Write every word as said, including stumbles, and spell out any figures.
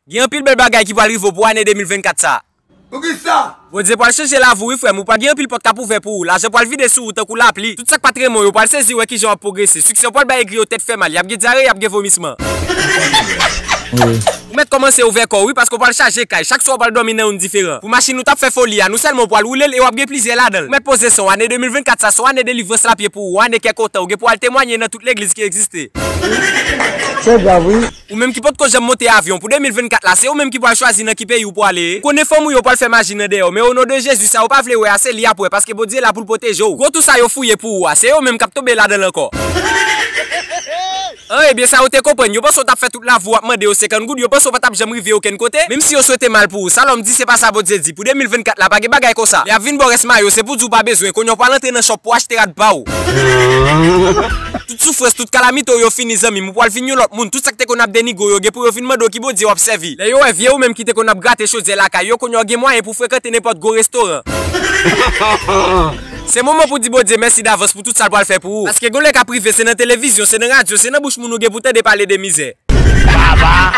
Gen anpil bèl bagay ki pral rive w pou ane de mil vennkat sa. Poukisa? Bondye pral chanje lavi w wi, frè m. Ou pral gen anpil pòt k ap ouvè pou ou. Lajan pral vide sou ou tankou lapli. Tout sa k pa t renmen w yo pral sezi wè kijan w ap pwogrese. Siksè w pral bay egri yo tèt fè mal. Y ap gen dyare, y ap gen vomisman. Ou mèt kòmanse ouvè kò w wi, paske w pral chaje kay. Chak swa w pral dòmi nan youn diferan. Pou machin ou t ap fè foli a, non sèlman w pral woule l e w ap gen plizyè ladan l. Ou mèt poze san w. Ane de mil vennkat sa se yon ane delivrans l ap ye pou ou, yon ane kè kontan. Ou gen pou al temwanye nan tout legliz ki egziste. Se grav wi. Ou menm ki potko janm monte avyon, pou de mil vennkat la, se ou menm ki pral chwazi nan ki peyi w pwale. Ou konnen fanmi w yo pral fè maji nan dèyè w, men o non de Jezi, sa yo pa vle wè a, se li y ap wè, paske Bondye la pou l pwoteje w. Gwo tou sa yo fouye pou ou a, se yo menm k ap tonbe ladan l ankò. An, ebyen, sa yo te konprann. Yo panse w t ap fè tout lavi w ap mande yo senkant goud, yo panse w pa t ap janm rive okenn kote, menm si yo swete mal pou ou. Sa lòm di, se pa sa Bondye di. Pou de mil vennkat la, pa gen bagay konsa. Lè y ap vin ba w rès mayo, se pou di w pa bezwen. Kounye a w pral antre nan chòp pou w achte rad pa w. Tout soufrans, tout kalamite w yo fini, zanmi m. Ou pral vin yon lòt moun. Tout sa k te konn ap denigre w yo, gen pou yo vin mande w ki Bondye w ap sèvi. Lè yo wè vye ou menm ki te konn ap grate chodyè lakay yo, kounye a w gen mwayen pou w frekante nenpòt gwo restoran. Se moman pou di Bondye mèsi davans pou tout sa l pral fè pou ou. Paske gon lè k ap rive, se nan televizyon, se nan radyo, se nan bouch moun ou gen pou tande pale de mizè. Baba!